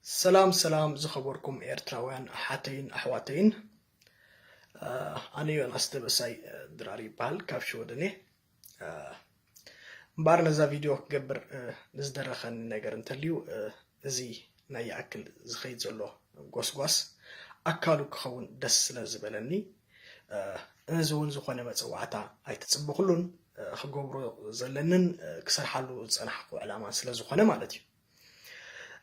ሰላም ሰላም ዝኸበርኩም ኤርትራውያን ኣሓተይን ኣሕዋተይን። ኣነ ዮናስ ደበሳይ ድራር ይበሃል፣ ካብ ሽወደን እየ። እምበኣር ነዛ ቪድዮ ክገብር ንዝደረኸኒ ነገር እንተልዩ፣ እዚ ናይ ይኣክል ዝኸይድ ዘሎ ጎስጓስ ኣካሉ ክኸውን ደስ ስለ ዝበለኒ፣ ነዚ እውን ዝኾነ መፀዋዕታ ኣይተፅበኹሉን። ክገብሮ ዘለንን ክሰርሓሉ ዝፀናሕኩ ዕላማን ስለ ዝኾነ ማለት እዩ።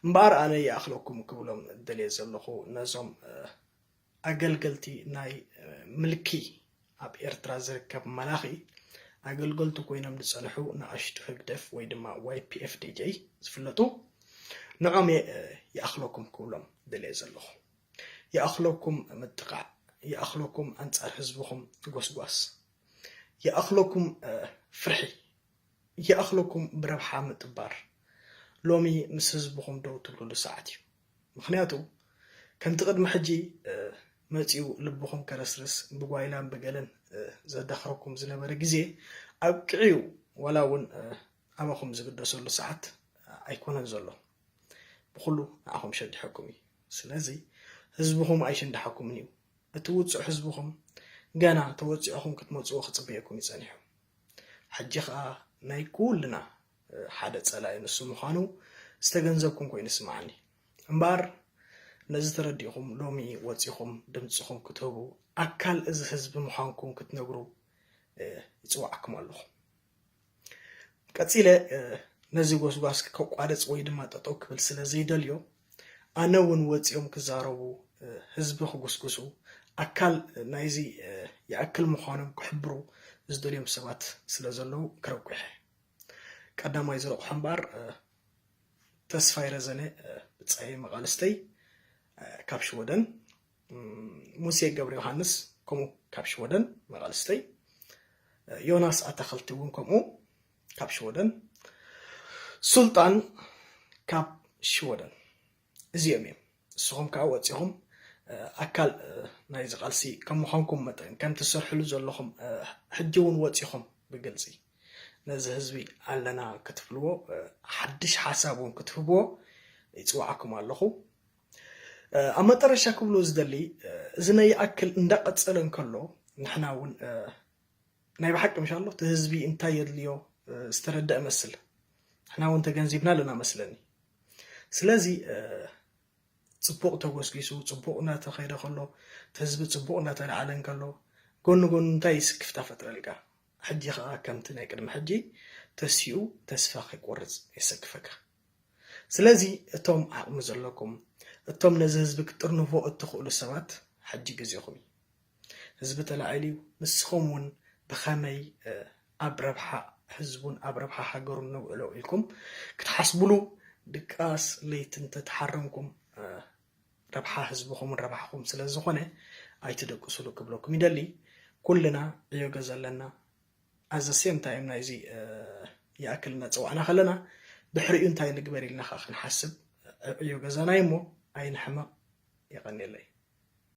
እምበኣር ኣነ ይኣኽለኩም ክብሎም ደልየ ዘለኹ ነዞም ኣገልገልቲ ናይ ምልኪ ኣብ ኤርትራ ዝርከብ መላኺ ኣገልገልቲ ኮይኖም ዝጸንሑ ንኣሽቱ ህግደፍ ወይ ድማ ዋይ ፒ ኤፍ ዲ ጂ ዝፍለጡ ንዖም እየ ይኣኽለኩም ክብሎም ደልየ ዘለኹ። ይኣኽለኩም ምጥቓዕ፣ ይኣኽለኩም ኣንጻር ህዝብኹም ጎስጓስ፣ ይኣኽለኩም ፍርሒ፣ ይኣኽለኩም ብረብሓ ምጥባር። ሎሚ ምስ ህዝብኹም ደው ትብሉሉ ሰዓት እዩ። ምኽንያቱ ከምቲ ቅድሚ ሕጂ መጺኡ ልብኹም ከረስርስ ብጓይላን ብገለን ዘዳኽረኩም ዝነበረ ግዜ ኣብቂዑ፣ ዋላ እውን ኣባኹም ዝግደሰሉ ሰዓት ኣይኮነን ዘሎ። ብኹሉ ንዓኹም ሸንዲሐኩም እዩ። ስለዚ ህዝብኹም ኣይሽንድሓኩምን እዩ። እቲ ውጹዕ ህዝብኹም ገና ተወጺዕኹም ክትመጽዎ ክጽበየኩም እዩ ጸኒሑ። ሕጂ ኸኣ ናይ ኩልና ሓደ ጸላኢ ንሱ ምዃኑ ዝተገንዘብኩም ኮይኑ ይስምዓኒ። እምበኣር ነዚ ተረዲእኹም ሎሚ ወጺኹም ድምጽኹም ክትህቡ፣ ኣካል እዚ ህዝቢ ምዃንኩም ክትነግሩ ይጽውዓኩም ኣለኹ። ቀጺለ ነዚ ጎስጓስ ከቋርጽ ወይ ድማ ጠጠው ክብል ስለ ዘይደልዮ፣ ኣነ እውን ወጺኦም ክዛረቡ፣ ህዝቢ ክጉስጉሱ፣ ኣካል ናይዚ ይኣክል ምዃኖም ክሕብሩ ዝደልዮም ሰባት ስለ ዘለዉ ክረቁሕ። ቀዳማይ ዝረቑሖ እምበኣር ተስፋይ ረዘነ ብጻይ መቓልስተይ ካብ ሽወደን፣ ሙሴ ገብረ ዮሃንስ ከምኡ ካብ ሽወደን መቓልስተይ፣ ዮናስ ኣታኸልቲ እውን ከምኡ ካብ ሽወደን፣ ሱልጣን ካብ ሽወደን። እዚኦም እዮም። ንስኹም ከዓ ወፂኹም ኣካል ናይዚ ቃልሲ ከም ምዃንኩም መጠን ከም ትሰርሕሉ ዘለኹም ሕጂ እውን ወፂኹም ብግልፂ ነዚ ህዝቢ ኣለና ክትብልዎ፣ ሓድሽ ሓሳብ እውን ክትህብዎ ይፅዋዕኩም ኣለኹ። ኣብ መጠረሻ ክብሎ ዝደሊ፣ እዚ ናይ ይኣክል እንዳቐፀለ እንከሎ ንሕና እውን ናይ ብሓቂ ምሻሎ እቲ ህዝቢ እንታይ የድልዮ ዝተረደአ መስል፣ ንሕና እውን ተገንዚብና ኣለና መስለኒ። ስለዚ ፅቡቕ ተጎስጊሱ፣ ፅቡቕ እናተኸይደ ከሎ፣ እቲ ህዝቢ ፅቡቕ እናተላዓለ እንከሎ፣ ጎኒ ጎኒ እንታይ ስክፍታ ፈጥረልካ? ሕጂ ከዓ ከምቲ ናይ ቅድሚ ሕጂ ተሲኡ ተስፋ ከይቆርፅ የሰክፈካ። ስለዚ እቶም ዓቕሚ ዘለኩም፣ እቶም ነዚ ህዝቢ ክትጥርንፎ እትኽእሉ ሰባት፣ ሕጂ ግዜኹም እዩ። ህዝቢ ተላዒሉ እዩ። ንስኹም እውን ብኸመይ ኣብ ረብሓ ህዝቡን ኣብ ረብሓ ሃገሩን ነውዕሎ ኢልኩም ክትሓስቡሉ ድቃስ ለይቲ እንተተሓረምኩም፣ ረብሓ ህዝብኹምን ረብሓኹም ስለ ዝኾነ ኣይትደቅሱሉ ክብለኩም ይደሊ። ኩልና ዕዮ ገዛ ኣለና። ኣዘ ሴም ታይም ናይዚ ይኣክል እናፀዋዕና ከለና ድሕሪኡ እንታይ ንግበር ኢልና ከዓ ክንሓስብ ዕዮ ገዛና እዩ እሞ ኣይንሕመቕ። የቐንየለይ።